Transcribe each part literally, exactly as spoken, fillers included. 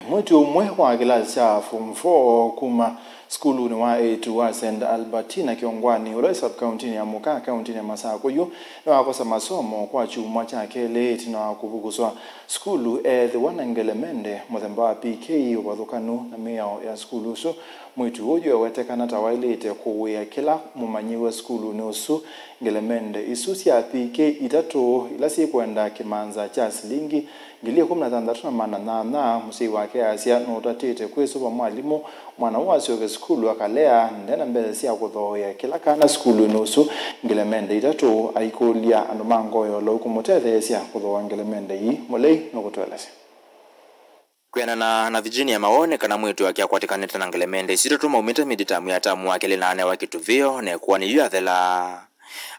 Mwĩĩtu ũmwe wa kĩlasi kya form four kuma sukulunĩ wa eĩtu wa Saint Albertina Kyongwani, ũla wĩ sub-kauntinĩ ya Mũka, kauntinĩ ya Masakũ yu, nĩwakosa masomo kwa kyumwa kya kelĩ ĩtina wa kũvukuswa sukulu eethĩwa na ngelemende mũthemba wa P K ũvathũkanu na mĩao ya sukulu ũsu. Mwĩĩtu ũyũ ewetekana ta waĩlĩte kũwĩa kĩla mũmanyĩw'a sukulunĩ ũsu ngelemende isu sya P K itatũ ila syĩkwenda kĩmanza kya silingi ngili ĩkũmi na thanthatũ na maana nyanya, mũsyai wake asya nũtatĩte kwĩsũva mwalimũ mwana ũũ asyoke sukulu akalea, ndena mbesa sya kũthooea kĩla kana sukulunĩ ũsu ngelemende itatũ. Aikũlya andũ ma ngoo ya ũlau kũmũtetheesya kũthooa ngelemende ii. Mũlei nũkũtũelesya. Kwĩanana na Virginia Mawo, nĩ kana mwĩĩtu wake akwatĩkanĩte na ngelemende isu itatũ maumĩte midterm ya tamu wa kelĩ na anewa kĩtũvĩo na ĩkũani yu yathela.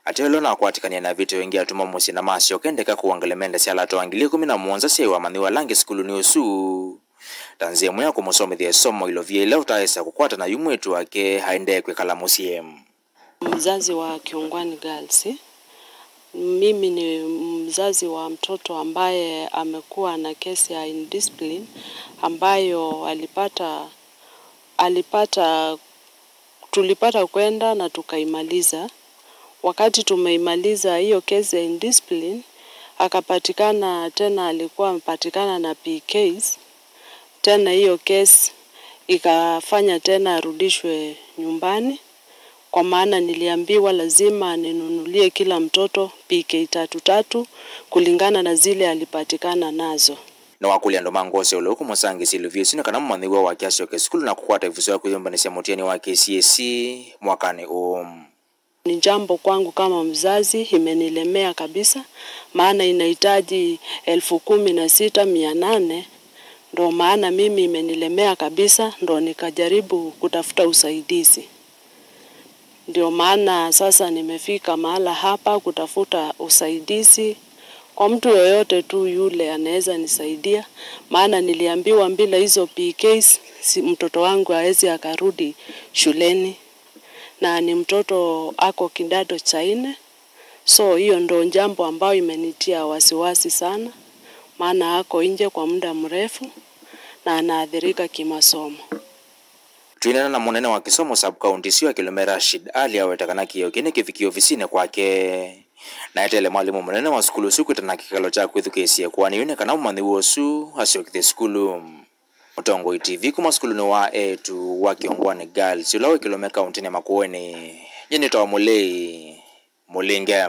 Ateo ĩla ũnakwatĩkanie na ĩvĩtyo ĩngĩ atuma mũsyĩ na masyoka ĩndeka kũwa ngelemende sya lato wa ngili ĩkũmi na mũonza syai wamanyĩw'a ala angĩ sukulunĩ ũsu. Ta nzĩa ĩmwe ya kũmũsomethya ĩsomo, ilovia ila ũtaaĩsa kũkwata na yu mwĩĩtu wake aendee kwĩkala mũsyĩ. Mzazi wa Kiungwani Girls. Mimi ni mzazi wa mtoto ambaye amekuwa na kesi ya indiscipline ambayo alipata, alipata, tulipata kwenda na tukaimaliza. Wakati tumeimaliza hiyo kesi ya indiscipline, akapatikana tena, alikuwa amepatikana na P Ks. Tena hiyo kesi ikafanya tena arudishwe nyumbani, kwa maana niliambiwa lazima ninunulie kila mtoto P K tatu tatu kulingana na zile alipatikana nazo. Nĩwakũlya andũ ma ngoo sya ũlau kũmũsangĩsya ilovia isu nĩ kana mũmanyĩw'a wake asyoke sukulu na kũkwata ĩvuso ya kwĩyũmbanĩsya mũtiani wa K C S E mwakanĩ ũũ. Ni jambo kwangu kama mzazi imenilemea kabisa, maana inahitaji elfu kumi na sita mia nane, ndo maana mimi imenilemea kabisa, ndo nikajaribu kutafuta usaidizi. Ndio maana sasa nimefika mahala hapa kutafuta usaidizi kwa mtu yoyote tu yule anaweza nisaidia, maana niliambiwa bila hizo P Ks, si, mtoto wangu hawezi akarudi shuleni. Na ni mtoto ako kidato cha nne. So hiyo ndo jambo ambayo imenitia wasiwasi sana, maana ako nje kwa muda mrefu na anaathirika kimasomo. Twĩneena na mũnene wa kĩsomo sub-county ĩsu ya Kilome Rashid Ali aweta kana kĩĩo kĩĩ nĩkĩvikie ovisinĩ kwake. Na eteele mwalimũ mũnene wa sukulu ũsu kwĩtana kĩkalo kya kwĩthukĩĩsya ĩkũani yu nĩ kana mũmanyĩw'a ũsu asyokethye sukulu. Mũtongoi T V kuma sukulunĩ wa eĩtu wa Kiongwani Girls, ũla wĩ Kilome kauntinĩ ya Makueni, nyie nĩtawa Mũlei Mũlinge.